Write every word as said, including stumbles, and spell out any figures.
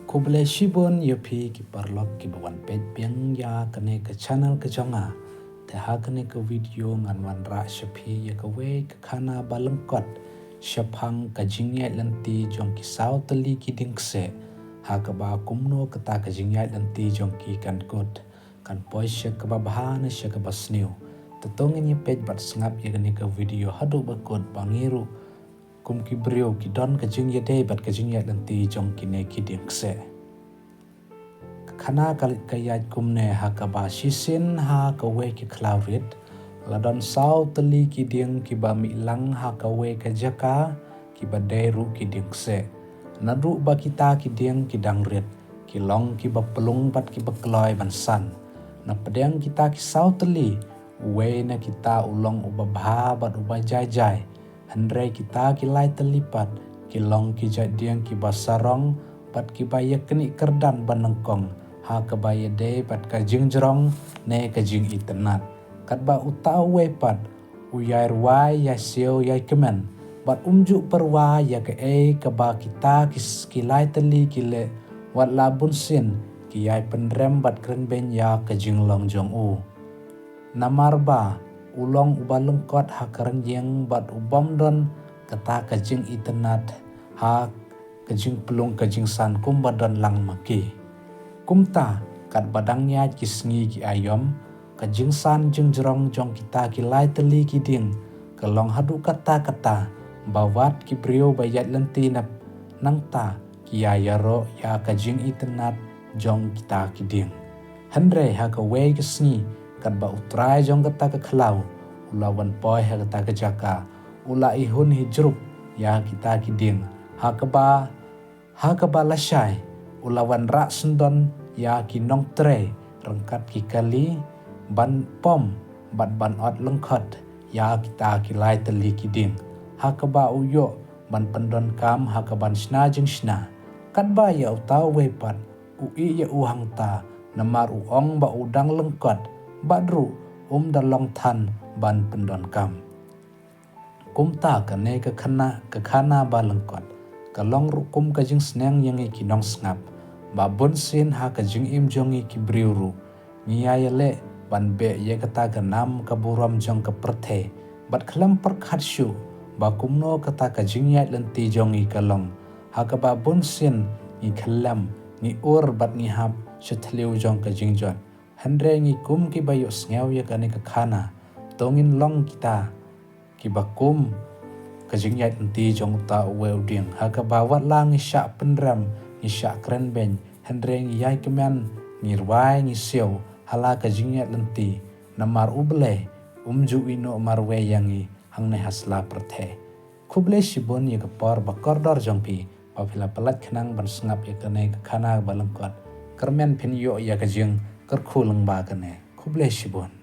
Khublei shibun ïa phi ki paralok kiba wan peit biang ïa kane ka channel ka jong nga. Te ha kane ka video ngan wanrah sha phi ïa kawei ka khana ba lyngkot shaphang ka jingïaid lynti jong ki saw tylli ki dieng kseh, ha kaba kumno kata ka jingïaid lynti jong ki kan kut, kan poi sha kaba bha ne sha kaba sniew. Te to ngin ïa peit bad sngap ïa kane ka video haduh ba kut, ba ngi ruh kum ki briew ki don ka jingïadei bad ka jingïaid lynti jong kine ki dieng kseh. Ka khana ka, ka ïaid kumne: ha kaba shisien ha kawei ka khlaw rit, la don saw tylli ki dieng kiba mih lang ha kawei ka jaka, kiba dei ruh ki dieng kseh. Naduh ba kita ki dieng ki dang rit, ki long kiba plung bad kiba kloi ban san. Na pdeng kita ki saw tylli, uwei na kita u long uba bha bad uba jai jai. Hynrei kita ki lai tylli pat, ki long ki jait dieng kiba sarong bad kiba ïaknieh kyrdan ba nyngkong, ha kaba ïadei bad ka jingjrong ne ka jingitynnad. Katba uta uwei pat u ïai rwai, ïai siew, ïai kmen, bad um ju pyrwa ïa kaei kaba kita ki s-, ki lai tylli ki leh, wat la bunsien ki ïai pynrem bad kren beiñ ïa ka jinglong jong u. Namar ba u long uba lyngkot ha ka rynïeng bad u bym don kata ka jingitynnad ha ka jingplung ka jingsan kumba don lang ma ki. Kumta, katba dang ïaid ki sngi ki aïom, ka jingsan jingjrong jong kita ki lai tylli ki dieng ka long haduh katta katta, ba wat ki briew ba ïaid lynti nap nangta ki ïa ïaroh ïa ka jingitynnad jong kita ki dieng. Hynrei ha kawei ka sngi, katba u trai jong kata ka khlaw u la wan poi ha kata ka jaka, u la ihun hi jrup ïa kita ki dieng, ha kaba, ha kaba lashai u la wanrah syndon ïa ki nongtrei ryngkat ki kali ban pom bad ban ot lyngkot ïa kita ki lai tylli ki dieng, ha kaba u ïoh ban pyndonkam ha kaban shna jingshna. Katba ïa uta uwei pat, u ïeh ïa u hangta, namar u ong ba u dang lyngkot, bad ruh um da long than ban pyndonkam. Kumta kane ka khana, ka khana ba lyngkot, ka long ruh kum ka jingsneng ïa ngi ki nongsngap, ba bunsien ha ka jingim jong ngi ki briew ruh, ngi ïa ïaleh ban beh ïa kata ka nam ka burom jong ka pyrthei, bad khlem pyrkhat shuh ba kumno kata ka jingïaid lynti jong ngi ka long, ha kaba bunsien ngi khyllem, ngi ur bad ngi hap sha thliew jong ka jingjot. Hynrei ngi kum kiba ïohsngew ïa kane ka khana, to ngin long kita kiba kum ka jingïaid lynti jong uta uwei u dieng, ha kaba wat la ngi shah pynrem, ngi shah kren beiñ, hynrei ngi ïai kmen, ngi rwai, ngi siew ha la ka jingïaid lynti, namar U Blei um ju ïehnoh marwei ïa ngi hangne ha sla pyrthei. Khublei shibun ïa ka por ba kordor jong phi, ba phi la pyllait khnang ban sngap ïa kane ka khana ba lyngkot. Kyrmen phin ïoh ïa ka jingkyrkhu lyngba kane. Khublei shibun.